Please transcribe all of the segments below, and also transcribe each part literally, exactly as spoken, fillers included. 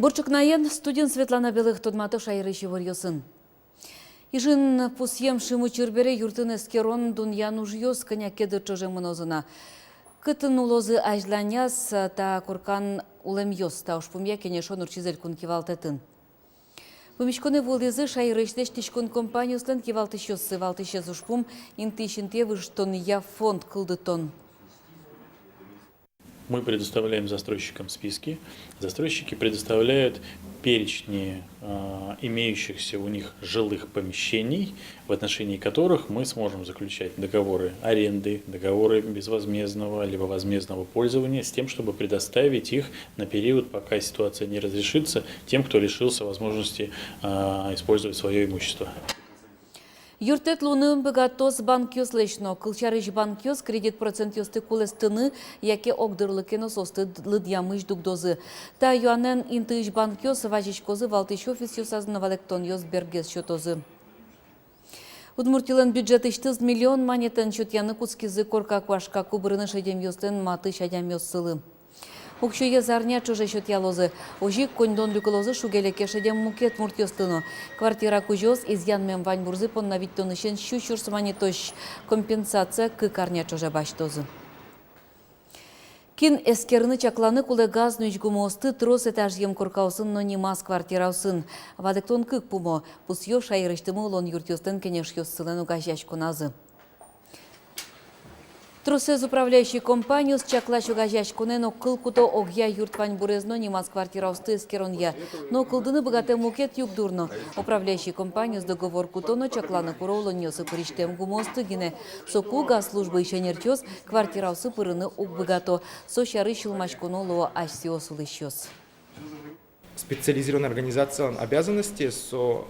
Бур ӵукнаен, студиын Светлана Белых. Тодмато шаерысь иворъёсын. Ижын пусъем шимес учыр бере юртын эскерон-дунъян ужъёс кӧня ке дыр ӵоже мынозы на. Кытын улозы азьланяз та коркан улэмъёс, та ужпумъя кенешон ортчиз элькун кивалтэтын. Пумиськонэ вуылӥзы шаерысь лэсьтӥськон компаниослэн кивалтӥсьёссы. Валтӥсез ужпум — интыысь интые выжтонъя фонд кылдытон. Мы предоставляем застройщикам списки. Застройщики предоставляют перечни, а, имеющихся у них жилых помещений, в отношении которых мы сможем заключать договоры аренды, договоры безвозмездного либо возмездного пользования, с тем, чтобы предоставить их на период, пока ситуация не разрешится, тем, кто лишился возможности, а, использовать своё имущество. Юрттэт луыны быгатоз банкъёслэсь но. Кылсярысь, банкъёс кредит процентъёсты кулэстыны яке огдырлы ке но соосты лыдъямысь дугдозы. Та юанэн интыысь банкъёс вазиськозы валтӥсь офисъёсаз но валэктонъёс бергес сётозы. Удмуртилэн бюджетысьтыз миллион манетэн сётъяны кутскизы корка куашка кубырыны шедемъёслэн матысь адямиоссылы. Уксёез арня ӵоже сётъялозы. Озьы ик коньдон люкылозы шуг-леке шедем мукет муртъёслы но. Квартира кузёос изъянмем ваньбурзы понна витьтонысен сю сюрс манетозь компенсация кык арня ӵоже басьтозы. Кин эскерыны-чакланы кулэ газ нуись гумыосты трос этажъем коркаосын но нимаз квартираосын? Валэктон кык пумо, пусъё шаерысьтымы улон юртъёслэн кенешъёссылэн огазеяськоназы. Тросэз управляющий компаниос чаклась огазеяськонэн огкыл куто огъя юрт ваньбурез но нимаз квартираосты эскеронъя. Но кылдыны быгатэ мукет югдур но. Управляющий компаниос договор куто но чакланы куро улонниосы пырисьтэм гумыосты гинэ. Соку газ службаысь ӧнерчиос квартираосы пырыны уг быгато. Со сярысь сюлмаськоно луо асьсэос улӥсьёс. Специализированной организациялэн обязанностез со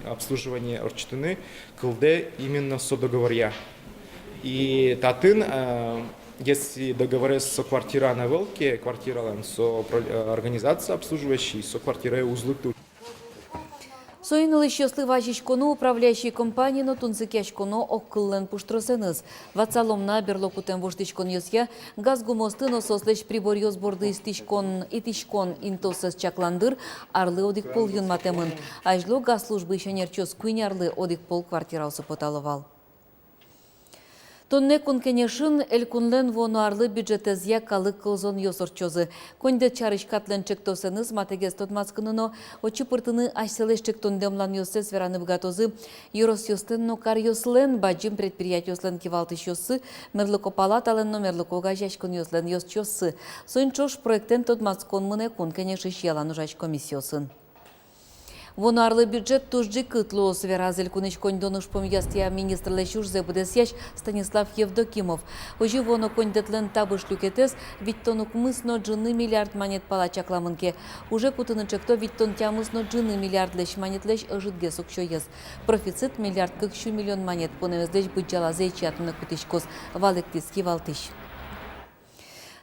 обслуживание ортчытыны кылдэ именно со договоръя. И татын, э, если договорез со квартираен ӧвӧл ке, квартиралэн, со про-, э, организация обслуживающий со квартирае уз лыкты. Соин улӥсьёслы вазиськоно управляющий компаниен но тунсыкъяськоно огкыллэн пуштросэныз. Ватсалом на, берло кутэм воштӥськонъёсъя газ гумыосты но соослэсь приборъёс борды итӥськон, итӥськон интыоссэс чаклан дыр арлы одӥг пол юнматэмын. Азьло газ службаысь ӧнерчиос куинь арлы одӥг пол квартираосы потало вал. Туннэ Кун Кенешын Элькунлэн вуоно арлы бюджетэзъя калык кылзонъёс ортчозы. Коньдэт сярысь катлэн ӵектосэныз матэгес тодматскыны но отчы пыртыны асьсэлэсь ӵектондэм мланъёссэс вераны быгатозы ёросъёслэн но каръёслэн, бадӟым предприятиослэн кивалтӥсьёссы, мерлыко палаталэн но мерлыко огазеяськонъёслэн ёзчиоссы. Соин ӵош проектэн тодматскон мынэ Кун Кенешысь ялан ужась комиссиосын. Вуоно арлы бюджет туж ӝикыт луоз, вераз элькунысь коньдон ужпумъёсъя министрлэсь ужзэ быдэсъясь Станислав Евдокимов. Озьы вуоно коньдэтлэн табыш люкетэз витьтон укмыс но ӝыны миллиард манет пала чакламын ке, уже кутыны ӵекто витьтон тямыс но ӝыны миллиардлэсь манетлэсь ӧжытгес уксёез. Профицит миллиард кык сю миллион манет пунэмезлэсь быдӟалазэ ичиятыны кутӥськоз, валэктӥз кивалтӥсь.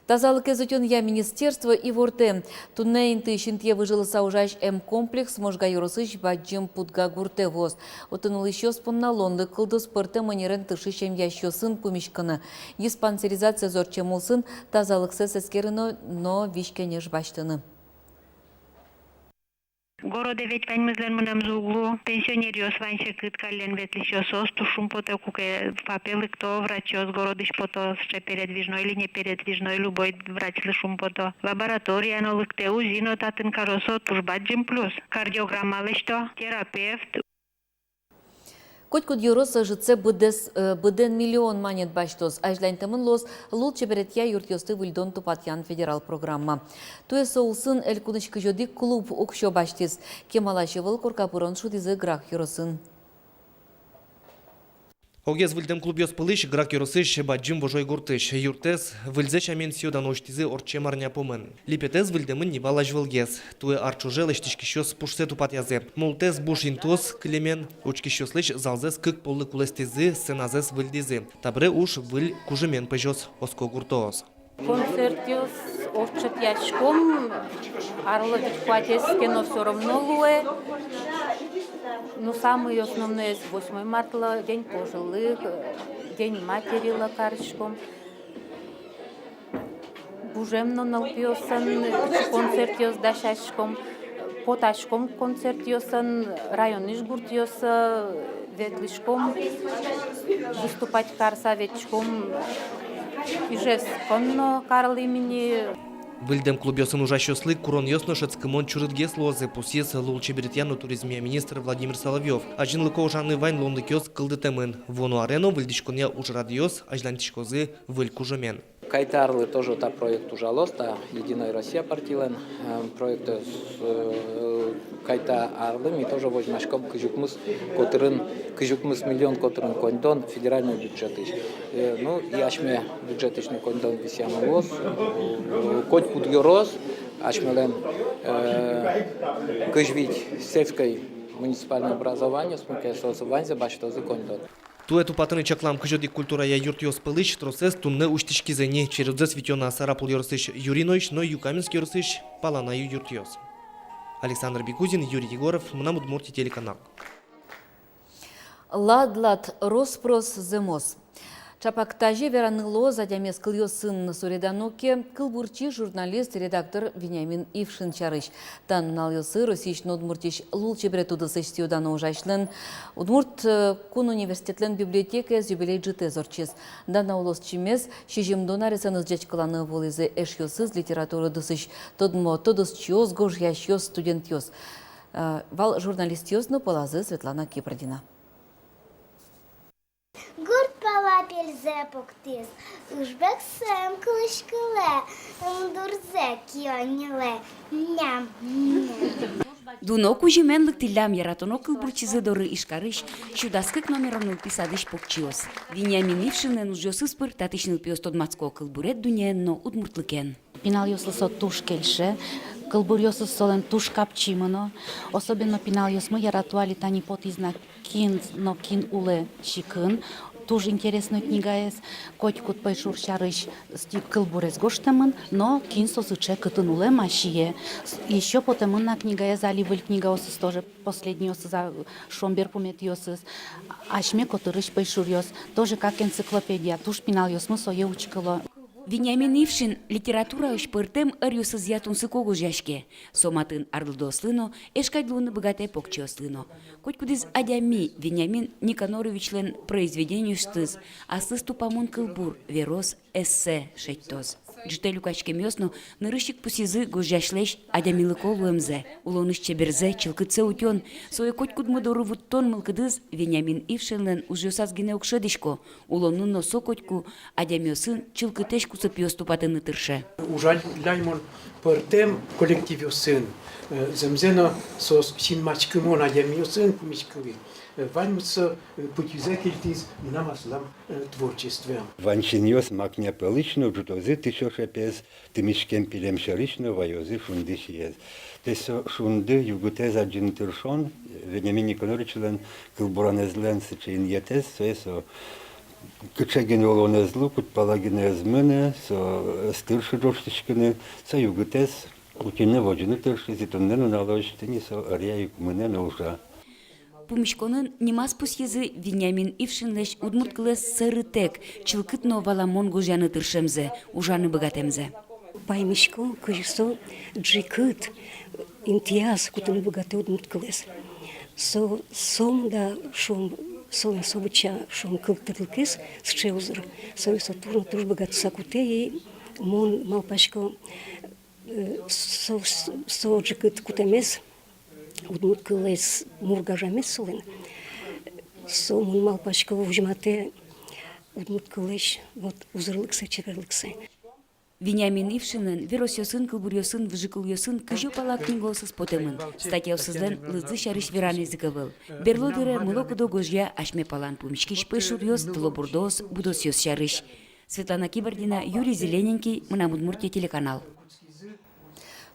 Тазалыкез утёнъя министерство ивортэ: туннэ интыысь интые выжылыса ужась эмкомплекс Можга ёросысь Бадӟым Пудга гуртэ вуоз. Отын улӥсьёс понна луонлык кылдоз пӧртэм ӧнерен тыршись эмъясьёсын пумиськыны. Диспансеризациез ортчем улсын тазалыксэс эскерыны но визь-кенеш басьтыны. Городэ ведь ваньмызлэн мынэмзы уг лу, пенсионеръёс вань, секыт каллен ветлӥсьёс, соос туж шумпото, куке ФАПе лыкто, врачъёс городысь пото, сыӵе передвижной или непередвижной, любой врачлы шумпото. Лаборатория но лыктэ, УЗИ но татын каро, со туж бадӟым плюс. Кардиограмма лэсьто, терапевт. Котькуд ёрос ӧжытсэ быдэс, э, быдэн миллион манет басьтоз. Азьланьтэмын луоз лулчеберетъя юртъёсты выльдон-тупатъян федерал программа. Туэ со улсын элькунысь кызь одӥг клуб уксё басьтӥз. Кемалась ӧвӧл корка пырон шудӥзы Грах ёросын. Огез выльдэм клубъёс пӧлысь Грах ёросысь Бадӟым Вожой гуртысь. Юртэз выльзэ сямен сӥё-дано усьтӥзы ортчем арня пумын. Липетэз выльдэмын ни вал азьвылгес. Туэ ар ӵоже лэсьтӥськисьёс пушсэ тупатъязы. Мултэс буш интыос кылемен, учкисьёслэсь залзэс кык поллы кулэстӥзы, сценазэс выльдӥзы. Табере уж выль кужымен пӧзёз, оско гуртоос. Концертъёс ортчытъяськом, арлы вить-куатез ке но всё равно луэ. Ну, самый основной — восьмой мартлы, День пожилых, День материлы кариськом. Гужем но нылпиосын пичи концертъёс дасяськом. Потаськом концертъёсын, районысь гуртъёсы ветлӥськом, выступать карыса ветлӥськом Ижевскын но, Карл имени. Выльдэм клубъёсын ужасьёслы куронъёс но шӧдскымон чурытгес луозы, пусйиз лулчеберетъя но туризмъя министр Владимир Соловьёв. Азинлыко ужаны вань луонлыкъёс кылдытэмын. Вуоно аре но выльдӥськонъя ужрадъёс азьланьтӥськозы выль кужымен. Кайта арлы тоже та проект ужалоз, та «Единая Россия» партилэн, э, проектэ, э, кайта арлы ми тоже возьмаськом кызь укмыс котырын, кызь укмыс миллион котырын коньдон федеральной бюджетысь. Э, ну, и асьме бюджетысь но коньдон висъямын луоз, э, котькуд ёрос, асьмелэн, э, кызь вить сельской муниципальной образованиосмы ке, соос ваньзэ басьтозы коньдон. Туэ тупатыны чаклам кызь одӥг культурая юртъёс пӧлысь тросэз туннэ усьтӥськизы ни. Чередзэс витё на Сарапул ёросысь Юриноысь но Юкаменск ёросысь Паланаю юртъёс. Александр Бекузин, Юрий Егоров, «Мынам Удмуртие» телеканал. Лад-лад, рос-прос зэмос. Чапак тазьы вераны луоз адямиез кылъёсын. Суредано ке, кылбурчи, журналист, редактор Вениамин Ившин сярысь. Та нуналъёсы Россиысь но Удмуртиысь лулчеберет удысысь, сӥё-дано ужасьлэн, Удмурт, э, кун университетлэн библиотекаез юбилей ӝытэз ортчиз. Дано улосчимес сизьымдон аресэныз ӟечкыланы вуылӥзы эшъёсыз, литература удысысь тодмо тодосчиос, гожъясьёс, студентъёс. Э, вал журналистъёс но, пӧлазы Светлана Кибардина. Гурт пала пельзэ пуктӥз, ыжбексэм кылӥськылэ, ымдурзэ кион ньылэ, ням, ням. Дуно кузьымен лыктӥллям яратоно кылбурчизы доры Ижкарысь сю дас кык номеро нылпи садысь покчиос. Вениамин Ившинлэн ужъёсыз пыр татысь нылпиос тодматско кылбурет дуннеен но удмуртлыкен. Пиналъёслы со туж кельше, кылбуръёсыз солэн туж капчи мыно. Особенно пиналъёсмы ярато али, тани потӥз на «Кин но кин улэ сикын». Туж интересной книгаез, котькуд пӧйшур сярысь стих, кылбурез гожтэмын, но кин со сыӵе, кытын улэ, ма сие. С-, ещё потэмын на книгаез али, выль книгаосыз тоже, последнийосыз, а, шуом, берпуметӥосыз. Асьме котырысь пӧйшуръёс, тоже как энциклопедия, туж пиналъёсмы сое учкыло. Вениамин Ившин литератураысь пӧртэм ӧръёсызъя тунсыко гожъяське. Со матын арлыдоослы но, эш кадь луыны быгатэ покчиослы но. Котькудӥз адями Вениамин Никаноровичлэн произведениосыз аслыз тупамон кылбур, верос, эссе шедьтоз. Ӝытэ люкаськемъёс но нырысь ик пусйизы гожъясьлэсь адямилыко луэмзэ, улонысь чеберзэ, чылкытсэ утён, сое котькудмы доры вуттон мылкыдыз Вениамин Ившинлэн ужъёсаз гинэ уг шӧдӥсько. Улонын но со котьку адямиосын чылкытэсь кусыпъёс тупатыны тырше. Ужалляй мон пӧртэм коллективъёсын, э, зэмзэ но соос синмаськымон адямиосын пумиськылӥ. Э, ваньмыз со, э, пытьызэ кельтӥз мынам аслам, э, творчествоям. Вань синъёс макня пӧлысь но ӝутозы тысё шепез, тымиськем пилем сьӧрысь но ваёзы шунды сиез. Тӥ со шунды югытэз адӟыны тыршон, Вениамин Никаноровичлэн кылбуранэзлэн сыӵе инъетэз, сое со кыӵе гинэ улонэз лу, кудпала гинэ ӧз мынэ, со ӧз тыршы ӝожтӥськыны, со югытэз утьыны, возьыны тыршиз, и туннэ нуналозь тӥни со ӧръя ик мынэ но ужа. Пумиськонын нимаз пусйизы Вениамин Ившинлэсь удмурт кылэз сэрытэк, чылкыт но валамон гожъяны тыршемзэ, ужаны быгатэмзэ. Паймисько, кызьы со ӝикыт интыяз кутыны быгатэ удмурт кылэз. Со сомында, шуом, солэн со быдӟа, шуом, кылтырлыкез сыӵе узыр. Сое со туж но туж быгатыса кутэ, и мон малпасько, э, со, со ӝикыт кутэмез, удмурт кылэз мур гажамез солэн, со, мон малпасько, возьматэ удмурт кылэз вот узырлыксэ, чеберлыксэ. Вениамин Ившинлэн веросъёсын, кылбуръёсын, выжыкылъёсын кызьы пала книгаосыз потэмын. Статьяосызлэн лыдзы сярысь веранэз ик ӧвӧл. Берло дыре мыло-кыдо гожъя асьме палан пумиськись пӧйшуръёс, тылобурдоос, будосъёс сярысь. Светлана Кибардина, Юрий Зелененький, «Мынам Удмуртие» телеканал.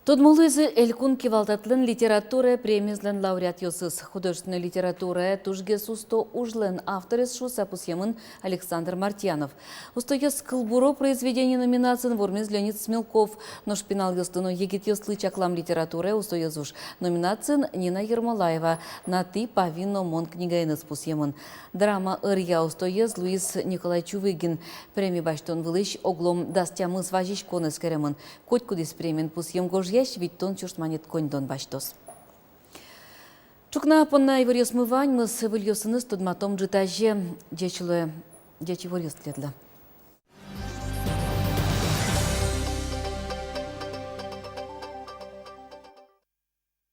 Тодмо луизы Элькун кивалтэтлэн литературая премиезлэн лауреатъёсыз. Художественной литературая тужгес усто ужлэн авторез шуыса пусъемын Александр Мартьянов. Устоез кылбуро произведение номинациын вормиз Леонид Смелков. Нош пиналъёслы но егитъёслы чаклам литературая устоез уж номинациын Нина Ермолаева «На ты, пави, но мон» книгаеныз пусъемын. Драма ӧръя устоез луиз Николай Чувыгин. Преми басьтон вылысь оглом дас тямыс вазиськон эскеремын. Котькудӥз премиен пусъем гожъясь витьтон сюрс манет коньдон басьтоз. Ӵукна понна иворъёсмы ваньмыз, выльёсыныз тодматом ӝытазе. Ӟеч луэ, ӟеч иворъёс тӥледлы.